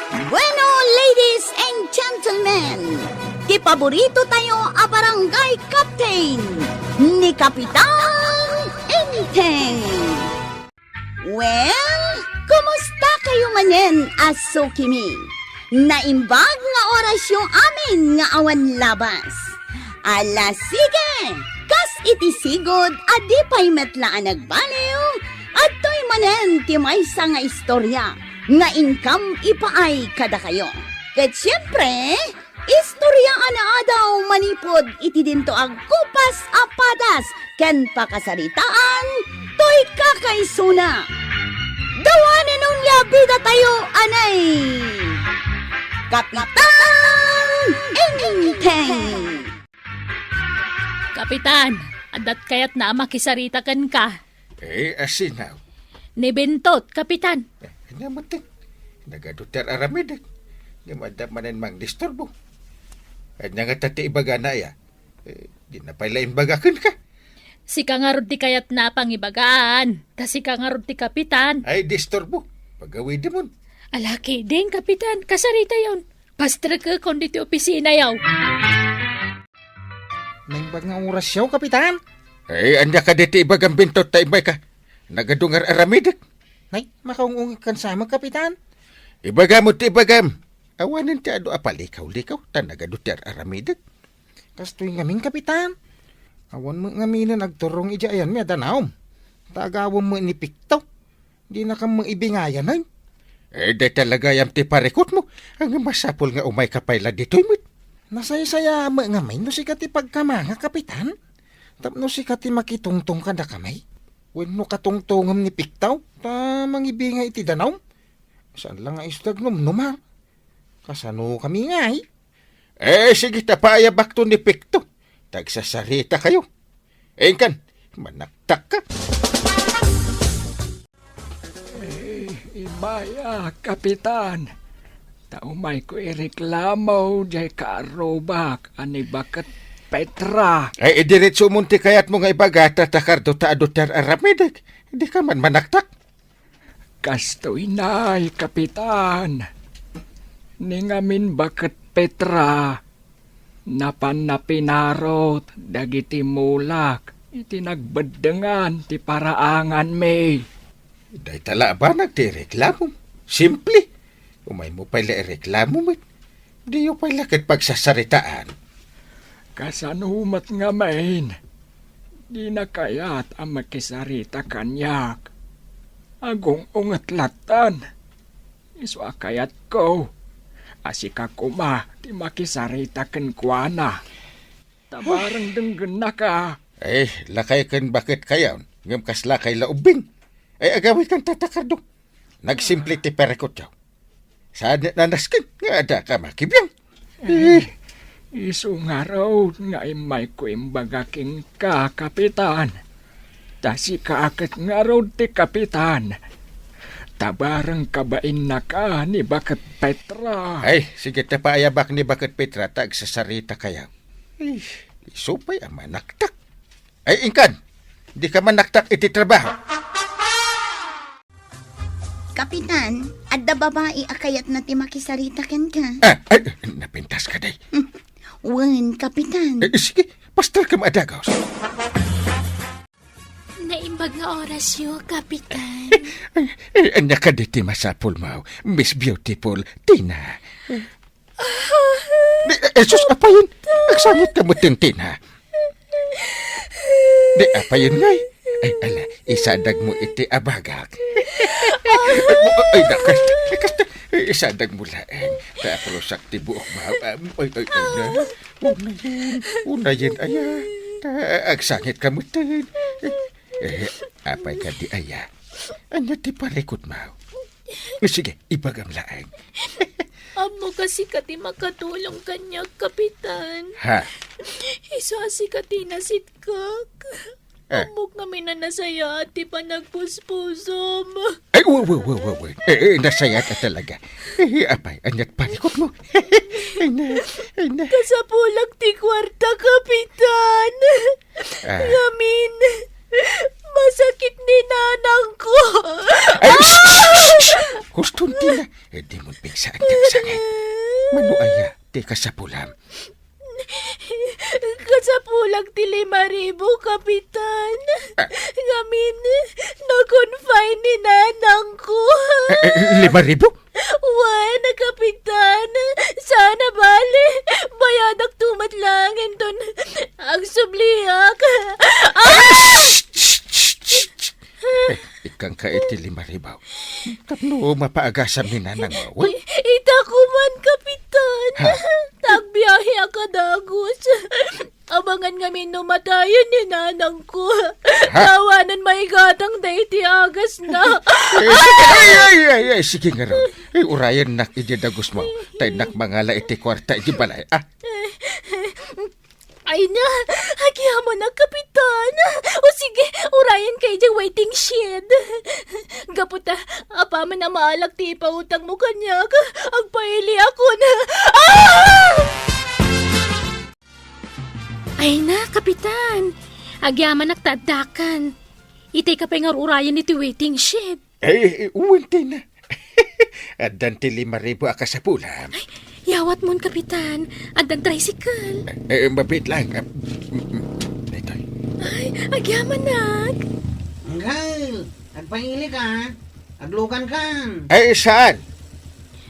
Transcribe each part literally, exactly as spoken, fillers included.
Bueno, ladies and gentlemen, ti paborito tayo a barangay captain, ni Kapitan Enteng. Well, kumusta kayo manen a sukimi? Naimbag nga orasyo amin nga awan labas. Ala, sige! Kas iti sigud a di pay met la a nagbaliw, adtoy manen ti maysa nga istorya nga inkam ipaay kadakayo. Ket siempre, istorya a naadaw manipud iti dinto agkupas a padas ken pakasaritaan toy kakaisuna. Dawanen onia bida tayo, anay! Kapitan Enteng! Kapitan, addat kayatna a makisarita kenka. Eh, asinaw? Ni Bentot, Kapitan. Eh, ania met ti? Nagadu ti ar-aramidek. Ngem adda manen mangdisturbo. Ania ngata ti ibagana, aya? Eh, dina pay la imbaga kenka. Sika ngarud ti kayatna a pangibagaan. Ta sika ngarud ti kapitan. Ay, disturbo. Pagawidemon. Ala ketdin, Kapitan. Kasaritayon. Pastrekekon ditoy opisinayo. Naimbag nga orasyo, Kapitan. Ay, ania kadi ti ibagam, Bentot, ta immayka? Nagadu nga ar-aramidek. Nay, makaung-ungek kan samek, Kapitan. Ibagam ti ibagam. Awanen ti adu a palikaw-likaw, ta nagadu ti ar-aramidek. Kastoy ngamin, Kapitan. Awan met ngaminen agturong idiay ayanmi a danum. Ta agawem met ni Pikto. Dinakam met ibingayanen. Eh, dayta la gayam ti parikutmo. Ngem masapul nga umayka pay la ditoy met. Nasaysaya met ngamin no sika ti pagkamangak, Kapitan. Tapno sika ti makitungtong kadakami. Wenno katungtongem ni Pikto, ta mangibingay iti danum. Saan la nga isu ti agnumnuma. Kasanokami ngay? Eh, sige, ta paayabakto ni Pikto. Ta agsasaritakayo. Inkan, manaktakka. Eh, immay a, Kapitan. Ta umayko ireklamo diay kaarrubak a ni Baket Petra. Eh, idiretsomon ti kayatmo nga ibaga, ta takardo ta adu ti ar-aramidek. Dika man manaktak. Kastoy nay, Kapitan. Ni ngamin Baket Petra, napanna pinarot dagiti mulak iti nagbeddengan ti paraanganmi. Dayta la a banag ti ireklamom. Simple. Umaymo pay la ireklamo met. Diyo pay la ket pagsasaritaan. Kasano met ngamin? Dina kayat a makisarita kaniak. Agung-unget lattan. Isu a kayatko a sika koma ti makisarita kenkuana. Ta bareng denggennaka. Eh, lakay ken Baket Kayon, ngem kaslakay la ubbing. Ay, agawidkan ta takardo. Nagsimple ti parikutyo. Saan nga nanasken nga adda ka makibiang? Eh, isu ngarud nga immayko imbaga kenka, Kapitan. Ta sika ket ngarud ti kapitan. Ta bareng kabainnaka ni Baket Petra. Ay, sige, ta paayabak ni Baket Petra, ta agsasaritakayo. Ay, isu pay a manaktak. Ay, inkan, dika manaktak iti trabaho. Kapitan, adda babai a kayatna ti makisarita kenka. Ah, ay, napintas ka, day. Wen, Kapitan. Eh, sige, pastor ka maadagos. Naimbag nga orasyo, Kapitan. Ay, ay, ania kadi ti masapulmo, Miss Beautiful, Tina? Di, eh, sus, apayen. Agsangit ka met, Tina. Di, apayen ngay. Ay, ala, isadagmo iti abagak. Ay, nakas, kasta, isadagmo laeng. Ta aprusak ti buokmo. Ay, ay, ay, na. Unayen, unayen, aya. Ta, agsangit ka met. Eh, apay kadi, aya? Ania ti parikutmo? Sige, ibagam laeng. Ammok a sika ti makatulong kaniak, Kapitan. Ha? Isu a sika ti nasitkak. Eh. Ammok ngamin a nasayaat ti panagpuspusom. Ay, wa, wa, wa, wa, wa. Eh, eh, nasayaat a talaga. Eh, apay, ania ti parikutmo? Ay na, ay na. Kasapulak ti kuarta, Kapitan. Ah. Ngamin, masakit ni nanangko. Ay, shh, shh, shh, shh. Huston, Tina. Eh, dimon pigsaandak sangit. Mano aya ti kasapulam? Kasapulak ti lima ribu, Kapitan. Ah. Ngamin, na-confine ni nanangko. Eh, eh, lima ribu? Wen, Kapitan. Sana bali, bayadakto met laeng inton agsubliak. Ah! Shh, shh, shh, shh, shh. Eh, ikkanka iti lima ribu. Tapno mapaagasam ni nanangmo. I-, ita ko man, Kapitan. Ha? Ta agbiaheak a dagus. Abangan ngamin no matayen ni nanangko. Ha? Awanen maigatang daydi agasna. Eh, sige, ay, ay, ay, ay, sige ngarud. Eh, urayennak iti dagusmo. Ta innak mangala iti kuarta iti balay, ah. Ay na, agyamanak, Kapitan. O sige, urayenka idiay waiting shed. Gapu ta, apaman a maalak ti ipautangmo kaniak, agpailiakon. Ah! Ay na, Kapitan. Agyamanak ta addakan. Itayka pay nga ur-urayen iti waiting shed. Eh, eh, wen, Tina. Addan ti lima ribu a kasapulam. Ay, yawatmon, Kapitan. Addan tricycle. Eh, eh, mabiit lang. Ah, mm, mm. Daytoy. Ay, agyamanak. Anggal, agpaili ka. Aglugan ka. Ay, saan?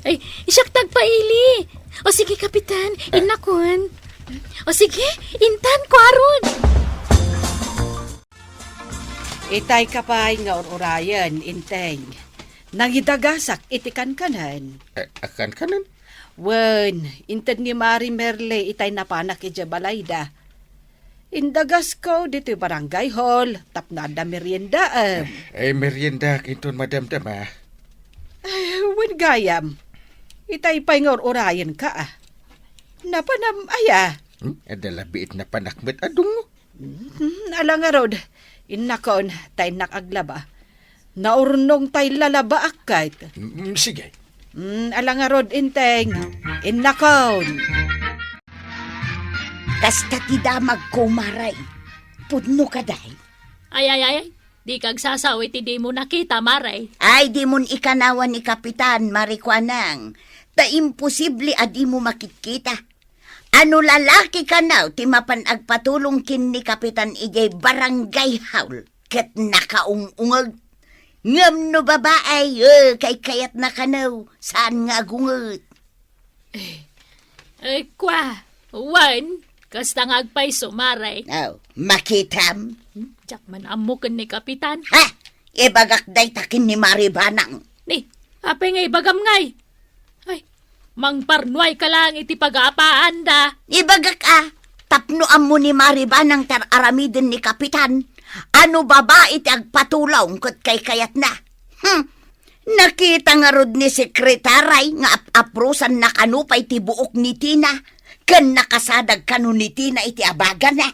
Ay, siak ti agpaili. O sige, Kapitan, ah, innakon. O sige, intan, kuarod. Itayka pay nga ur-urayen, Inteng. Nangidagasak iti kankanen. Eh, a kankanen? Wen, inted ni Mari Merle itay napanak idiay balayda. Indagasko ditoy barangay hall tapno adda meriendaem. Eh, eh, meriendak inton madamdama. Ay, wen gayam. Itay pay nga ur-urayenka, ah. Napanam aya? Hmm? Adda la biit napanak met a dungngo. Hmm, ala ngarud, innakon, ta innak aglaba. Naurnong tay lalabaak ket. Mm, sige. Hmm, ala ngarud, Inteng, innakon. Kasta ti damagko, Maray. Pudno ka, day? Ay, ay, ay, ay. Dika agsasao iti dimo nakita, Maray. Ay, dimon ikanawan ni Kapitan, Mari Kuanang. Ta imposible a dimo makitkita. Ano lalaki kano ti mapan agpatulong ken ni Kapitan idiay barangay hall ket nakaung-ungeg? Ngem no babae, eh, kaykayatna kano, saan nga agunget. Eh, eh, kwa, wen, kasta nga agpayso, Maray. Oh, makitam? Hmm, diak man ammo ken ni Kapitan. Ha? Ibagak dayta ken ni Mari Banang. Ni, apay nga ibagam ngay? Ay, mangparnuay ka lang iti pagaapaanda. Ibagak a, tapno ammo ni Mari Banang ti ar-aramiden ni Kapitan. Ano babae ti agpatulong ket kaykayatna? Hmm. Nakita ngarud ni Sekretaray nga ap-aprosanna kano pay ti buok ni Tina, ken nakasadag kano ni Tina iti abagana.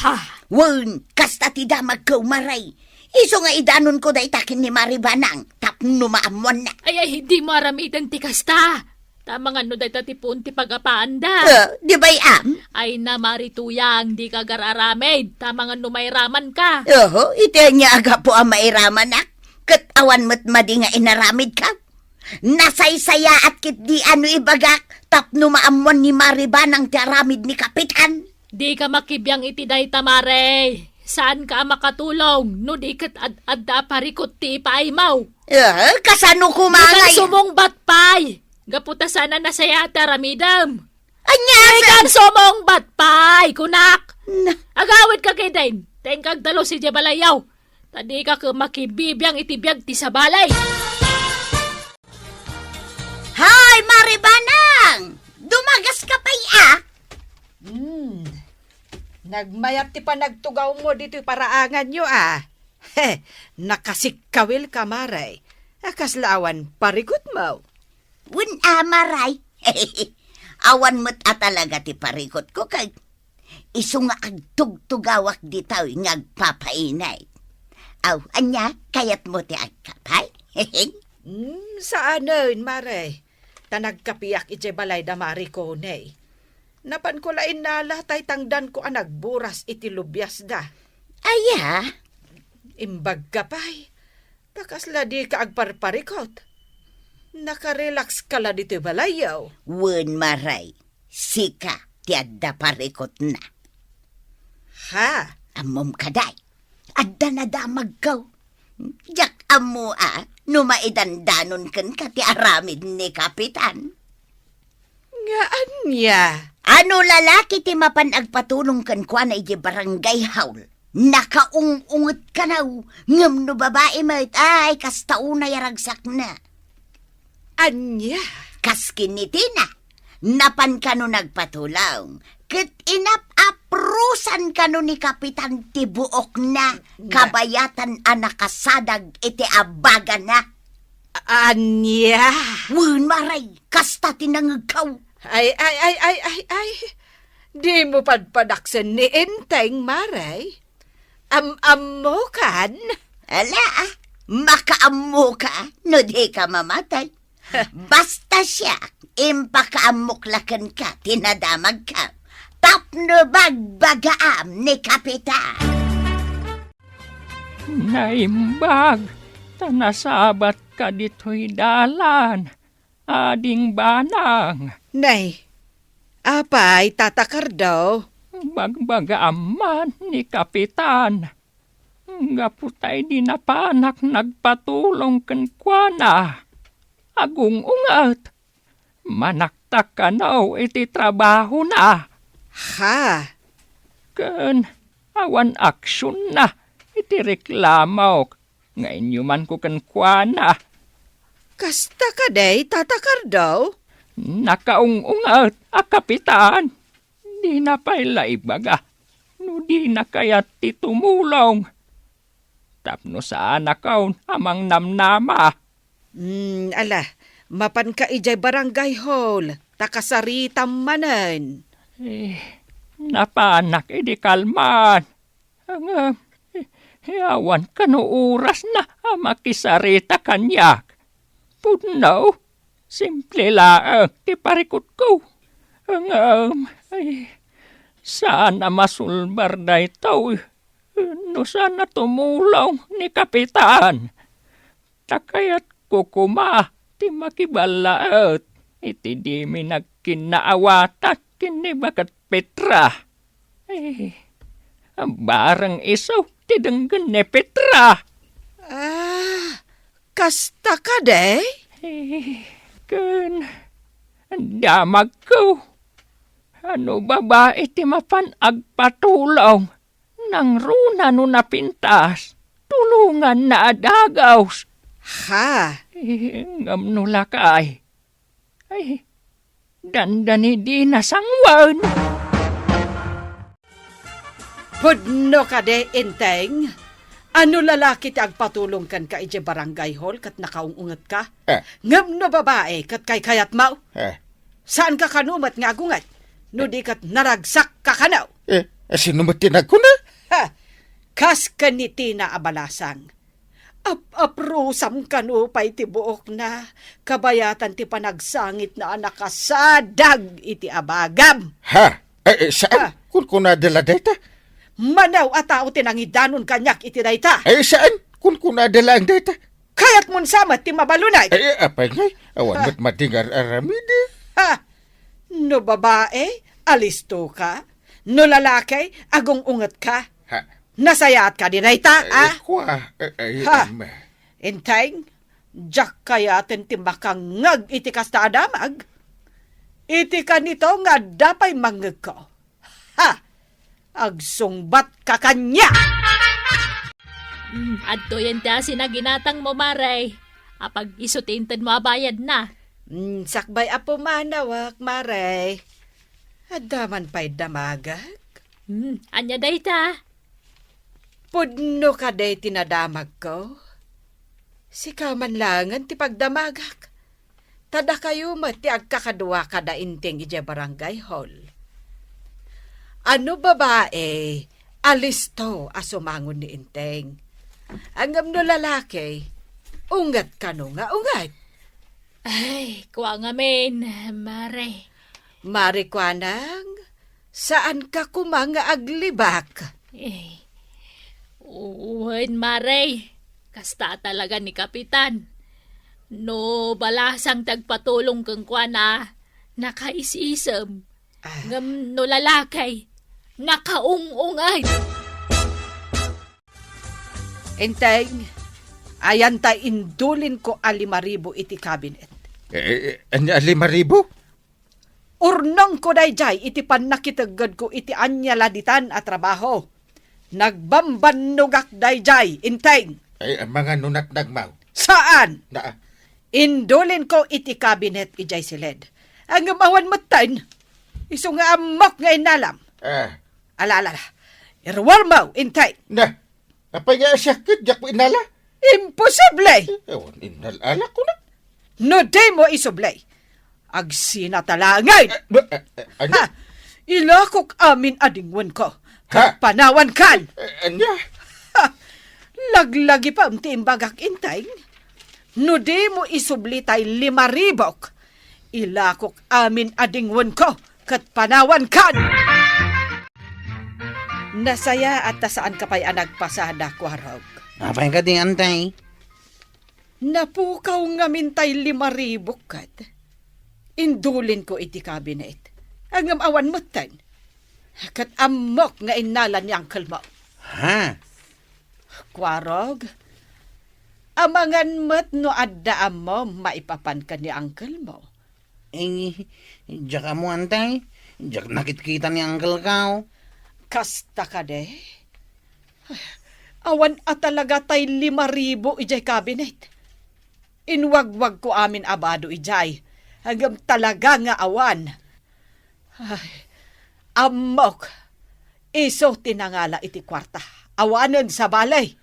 Ha? Wen, kasta ti damagko, Maray. Isu nga idanonko dayta ken ni Mari Banang, tapno maammoanna. Ay, ay, dimo aramiden ti kasta. Tamangan no dayta ti puon ti pagapaanda. Eh, di bay am? Ay na, Mari Tuyang, dika agar-aramid. Tamangan no mairamanka. Oho, iti ania a gapu a mairamanak? Ket awan met madi nga inaramidka? Nasaysayaat ketdi a no ibagak tapno maammoan ni Mari Banang ti aramid ni Kapitan. Dika makibiang iti dayta, Mare. Saanka a makatulong no di ket ad-adda a parikut ti ipaaymo. Eh, kasano koma ngay? Dika sumungbat pay. Gapu ta saan a nasayaat ti aramidem. Ania? Dika sumungbat pay, kunak. Na- Agawidka ketdin. Ta inka agdalus idiay balayyo. Ta dika ket makibibiang iti biag ti sabali. Hay, Mari Banang! Dumagaska pay a? Hmm. Nagmayat ti panagtugawmo ditoy paraanganyo a. He, nakasikkawilka, Mare. A, kasla awan parikutmo? Wen a, Maray. Awan met a talaga ti parikutko ket isu nga agtugtugawak ditoy nga agpapainit. Aw, ania, kayatmo ti agkapay? Hmm, saanen, Mare. Ta nagkapiak idiay balay da Mari Coney. Napanko la innala tay tangdanko a nagburas iti lubiasda. Aya? Imbagka pay. Ta kasla dika agparparikut. Nakarelax ka la ditoy balayyo? Wen, Mare, sika ti adda parikutna. Ha? Ammom kadi, adda nadamagko. Diak ammo a no maidandanon kenka ti aramid ni Kapitan. Nga ania? Ano lalaki ti mapan agpatulong kenkuana idiay barangay hall? Nakaung-unget kano, ngem no babai met, ay, kasta unay a ragsakna. Ania? Kas ken ni Tina, napan kano nagpatulong, ket inap-aprosan kano ni Kapitan ti buokna, nga kabayatan a nakasadag iti abagana. Ania? Wen, Mare, kasta ti nangegko. Ay, ay, ay, ay, ay, ay. Dimo padpadaksen ni Enteng, Mare. Am-ammokan? Ala, ah, makaammoka no dika mamatay. Basta siak, impakaammok la kenka ti nadamagko. Tapno bagbagaam ni Kapitan. Naimbag, ta nasabatka ditoy dalan, Ading Banang. Nay, apay, Tata Cardo? Bagbagaam man ni Kapitan. Gapu ta idi napanak nagpatulong kenkuana, agung-unget. Manaktak kano iti trabahona. Ha? Ken awan aksionna iti reklamok nga inyumanko kenkuana. Kasta kadi, Tata Cardo? Nakaung-unget a Kapitan. Dina pay la ibaga no dina kayat ti tumulong. Tapno saanakon a mangnamnama. Hmm, ala, mapanka idiay barangay hall, ta kasaritam manen. Eh, napanak idi kalman. Ngem, eh, awan kano orasna a makisarita kaniak. Pudno, simple laeng ti parikutko. Ngem, ay, saan a masulbar daytoy no saan a tumulong ni Kapitan. Ta kayatko koma ti makiballaet iti dimi nagkinnaawatan ken ni baket Petra. Ay, bareng isu ti denggen ni Petra. Ah, kasta kadi? Eh, ken damagko. Ano babai ti mapan agpatulong? Nangruna no napintas, tulonganna a dagus. Ha? Eh, ngem no lakay, ay, dandani dina sanguen. Pudno kadi, Enteng? Ano lalaki ti agpatulong kenka idiay barangay hall ket nakaung-ungetka? Eh. Ngem no babai ket kaykayatmo? Eh. Saanka kano met nga agunget no di ket naragsakka kano? Eh, sino met ti nagkuna? Ha! Kas ken ni Tina a balasang. Ap-aprusam kano pay ti buokna, kabayatan ti panagsangitna a nakasadag iti abagam. Ha? Eh, eh, saan? Ha? Kunkunada la dayta? Mano a tao ti nangidanon kaniak iti dayta? Eh, saan? Kunkunada laeng dayta? Kayatmon sa met ti mabalunag? Eh, eh, apay ngay, awan met madingar aramidi. Ha? No babai, alistoka. No lalaki, agung-ungetka. Ha? Nasayaat kadi dayta, eh, ah? Eh, kua, eh, eh, Ha? em. Enteng, diak kayaten ti makangngeg iti kasta a damag. Iti kanito nga adda pay mangngegko. Ha! Agsungbatka kaniak! Hmm, adtoyen ti asin a ginatangmo, Mare. Apag isu ti intedmo a bayadna. Hmm, sakbay a pumanawak, Mare. Adda man pay damagak? Hmm, ania dayta? Pudno kadi ti nadamagko? Sika man laengen ti pagdamagak. Ta dakayo met ti agkakadua kada Enteng idiay barangay hall. Ano babai, alisto a sumangon ni Enteng. Ngem no lalaki, unget kano nga unget. Ay, kua ngamin, Mare. Mare kuanang, saanka koma nga aglibak? Eh, wen, Mare. Kasta talaga ni Kapitan. No balasang ti agpatulong kenkuana, nakaisisem. Ah. Ngem no lalaki, nakaung-ungad. Enteng, ayan ta indulinko a lima ribu iti kabinet. Eh, eh, ania a lima ribu? Urnongko daydiay iti pannakiteggedko iti ania la ditan a trabaho. Nagbambannogak daydiay, Enteng. Ay, amangan no natnagmaw. Saan? Na, Indulinko iti kabinet idiay siled. Ngem awan metten. Isu nga ammok nga innalam. Ah. Ala, ala, ala. Iruarmo, Enteng. Na, apay nga siak ket diak innala? Imposible! Eh, awan innal-alak ko na. No dimo isubli, agsinatalangen! Eh, ba, eh, eh, ania? Ha! Ilakok amin a dingwenko. Ha? Ket panawankan! Eh, ania? Ha! Laglagipem ti imbagak, Enteng. No dimo isubli tay lima ribok, ilakok amin a dingwenko ket panawankan! Nasayaat ta saanka pay a nagpasada, Kuarog. Apay kadi, Enteng? Napukaw ngamin tay lima ribok ket indulinko iti kabinet. Ngem awan metten. Ket ammok nga innala ni uncle mo. Ha? Kuarog, amangan met no adda ammom maipapan ken ni uncle mo. Eh, diak ammo, Enteng. Diak nakitkita ni uncle ko. Kasta kadi? Awan a talaga tay lima ribu idiay kabinet. Inwagwagko amin a bado idiay, ngem talaga nga awan. Ay, ammok, isu ti nangala iti kuarta. Awanen sabali.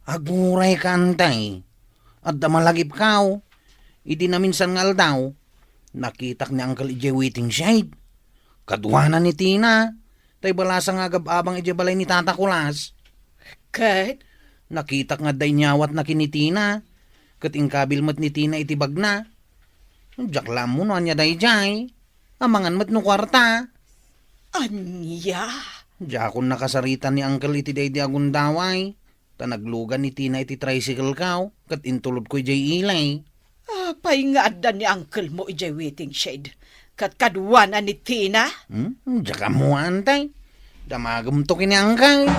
Agurayka, Enteng. Adda malagipko. Idi naminsan nga aldaw, nakitak ni uncle idiay waiting shed. Kaduana ni Tina, tay balasang nga agab-abang idiay balay ni Tata Kulas. Ket? Nakitak nga adda inyawatna ken ni Tina, ket inkabil met ni Tina iti bagna. Diak la ammo no ania daydiay. Amangan met no kuarta. Ania? Diakon nakasaritan ni uncle iti daydi a gundaway. Ta naglugan ni Tina iti tricycle ko, ket intulodko idiay ili. Apay nga adda ni uncle mo idiay waiting shed? Ket kaduana ni Tina? Hmm? Diak ammo, Enteng. Damagemto ken ni uncle.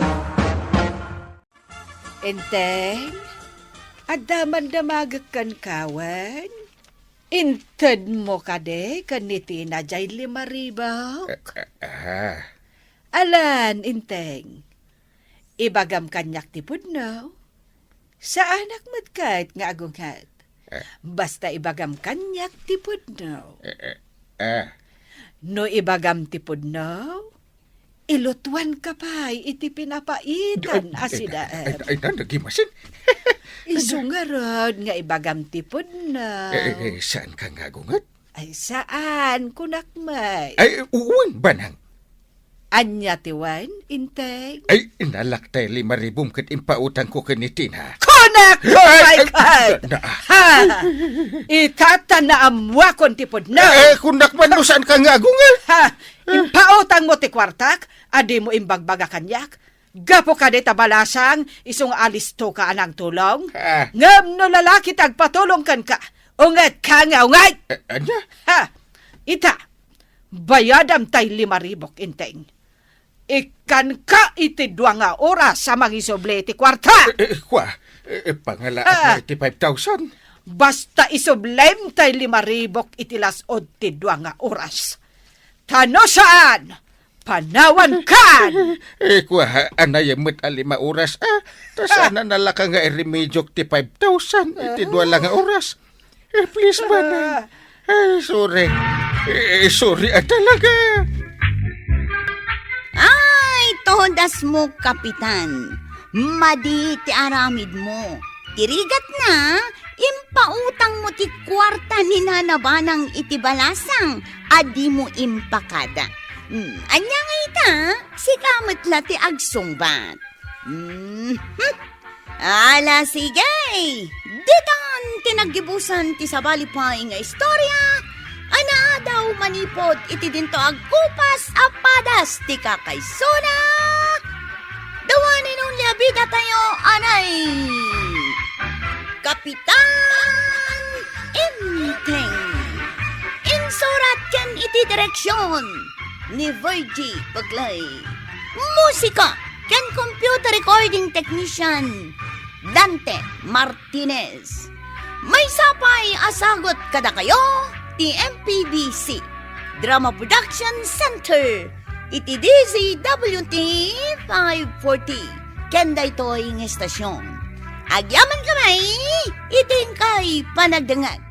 Enteng, adda man damagek kenka wen? Intedmo kadi ken ni Tina diay lima ribok? Eh, eh, ah. Alan, Enteng. Ibagam kaniak ti pudno. Saanak met ket nga agunget. Eh. Basta ibagam kaniak ti pudno. Eh, eh, eh. No ibagam ti pudno, ilutuanka pay iti pinapaitan a sidaem. Ay, ay, ay, ay, nagimasin. Isu ngarud nga ibagam ti pudno. Eh, eh, eh, saanka nga agunget? Ay, saan, kunak met. Ay, wen, banang. Ania ti wen, Enteng? Ay, inalak tay lima ribum ket impautangko ken ni Tina. Kunak, ay, ay, ay, na, na. Ha! Ita ta naammuakon ti pudno. Eh, kunak man no saanka nga agunget. Ha! Impautangmo ti kuartak, a dimo imbagbaga kaniak. Gapu kadi ta balasang, isu nga alistoka a nangtulong. Ah. Ngem no lalaki ti agpatulong kenka, ungetka nga unget. Eh, ania? Ha! Ita, bayadam tay lima ribok, Enteng. Ikkanka iti dua nga oras a mangisubli ti kuarta. Eh, eh, kua, eh, eh, pangalaak nga iti five thousand. Basta isublim tay lima ribok iti las-ud ti dua nga oras. Ta no saan, panawankan! Eh, kua, anayem met a lima oras, ah. Ta saan a nalaka nga iremediok ti five thousand iti dua la nga oras. Eh, please, banang. Ay, sorry. Eh, sorry, ah, talaga. Ay, todas mo, Kapitan. Madi ti aramid mo. Ti rigatna, impautang mo ti kuarta ni Nana Banang iti balasang a di mo impakada. Hmm, ania nga ita, sika met la ti agsungbat. Hmm, hmm. Ala, sige! Ditan ti naggibusan ti sabali pay nga istorya a naadaw manipud iti dinto agkupas a padas ti kakaisuna. The one and only a bida tayo, anay! Kapitan! Ting. Insurat ken iti direksion ni Virgie Buglay. Musika ken computer recording technician Dante Martinez. Maysa pay a sagut kadakayo ti M P B C Drama Production Center iti D Z W T five forty ken daytoy nga estasion. Agyamankami iti inkay panagdengngeg.